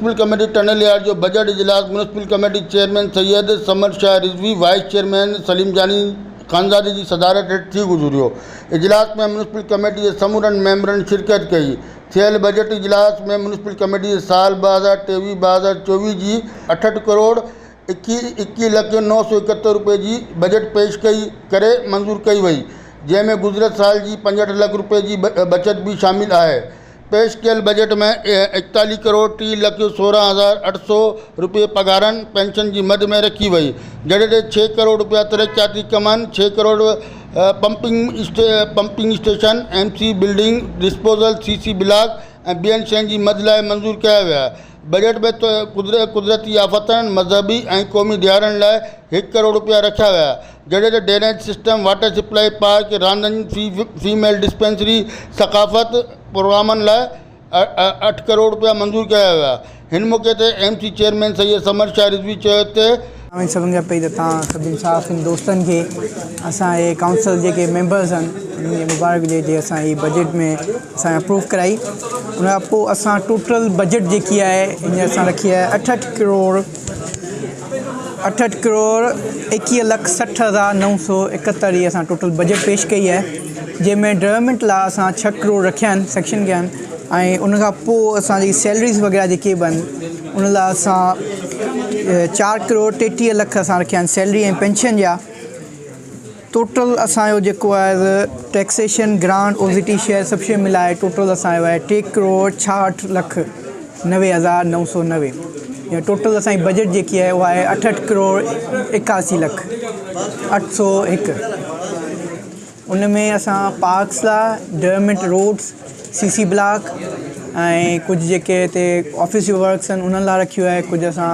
Municipal committee ٽنڊي الهيار جو budget اجلاس municipal committee chairman Syed Samar Shah Rizvi, vice chairman Saleem Jani Khanzadi جي صدارت هيٺ ٿي گذريو. اجلاس ۾ ميونسپل ڪميٽي جي سمورن ميمبرن شرڪت ڪئي. ٿيل بجيٽ اجلاس ۾ ميونسپل ڪميٽي جي سال 2023 2024 جي 68 ڪروڙ 21 لک 971 روپئي جي بجيٽ پيش ڪئي ڪري منظور ڪئي وئي جنهن ۾ گذريل سال جي 65 لک روپئي جي بچت به شامل آهي. پيش ڪيل بجيٽ ۾ 41 ڪروڙ 30 لک 16 هزار 800 روپيه پگهارن، پينشن جي مد ۾ رکي وئي، جڏهن ته 6 ڪروڙ روپيا ترقياتي ڪمن، 6 crore pumping station, M C building, disposal, C C block ۽ ٻين شين جي مد لاء منظور ڪيا ويا. بجيٽ ۾ قدرتي آفتن، مذهبي ۽ قومي ڏهاڙن لاء هڪ ڪروڙ رپيا رکيا ويا، جڏهن ته drainage system, water supply, park, راندن، فيميل ڊسپينسري، ثقافت پروگرامن لاء اٺ ڪروڙ رپيا منظور ڪيا ويا. هن موقعي تي M C chairman Syed Samar Shah Rizvi چيو ته. اوهين سڀن کان پهرين ته توهان سڀني صحافين دوستن کي اسان جي ڪائونسل جيڪي ميمبرز آهن انهن کي مبارڪ هجي جي اسان هي بجيٽ ۾ اسان اپروو ڪرائي ان کان پوء اسان ٽوٽل بجيٽ جيڪي آهي هينئر اسان رکي آهي اٺهٺ ڪروڙ اٺهٺ ڪروڙ ايڪيهه لک 60,971 جي اسان ٽوٽل بجيٽ پيش ڪئي آهي جنهن ۾ ڊولپمينٽ لاء اسان ڇهه ڪروڙ رکيا آهن سيڪشن ڪيا آهن ۽ ان کان پوء اسان جي سيلريز وغيره جيڪي به آهن ان لاء اسان 4 ڪروڙ 33 لک اسان رکيا آهن سيلري ۽ پينشن جا. ٽوٽل اسان جو جيڪو آهي taxation grant O G T share سڀ شيء ملائي ٽوٽل اسان جو آهي 3 ڪروڙ 66 لک 90,990 يا ٽوٽل اسان جي بجيٽ جيڪي آهي اها آهي 68 ڪروڙ 81 لک 801. ان ۾ اسان پارڪس لاء development roads C C block ۽ ڪجهه جيڪي هتي آفيس جون ورڪس آهن انهن لاء رکيو آهي ڪجهه اسان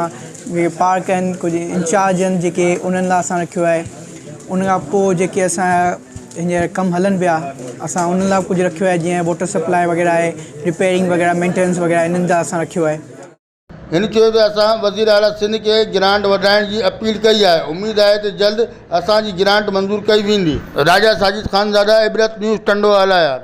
پارڪ آهن ڪجهه انچارج آهن جيڪي انهن لاء اسان رکيو آهي ان کان پوء جيڪي اسان جا هينئر ڪم هلن پيا اسان انهن لاء ڪجهه رکيو آهي جيئن واٽر سپلاء وغيره آهي رپيئرنگ وغيره مينٽيننس وغيره انهن لاء اسان رکيو آهي. هن چيو ته اسان وزيراعليٰ سنڌ کي گرانٽ وڌائڻ جي اپيل ڪئي آهي، اميد آهي ته جلد اسان جي گرانٽ منظور ڪئي ويندي. راجا ساجد خانزاده، عبرت نيوز، ٽنڊو الهيار.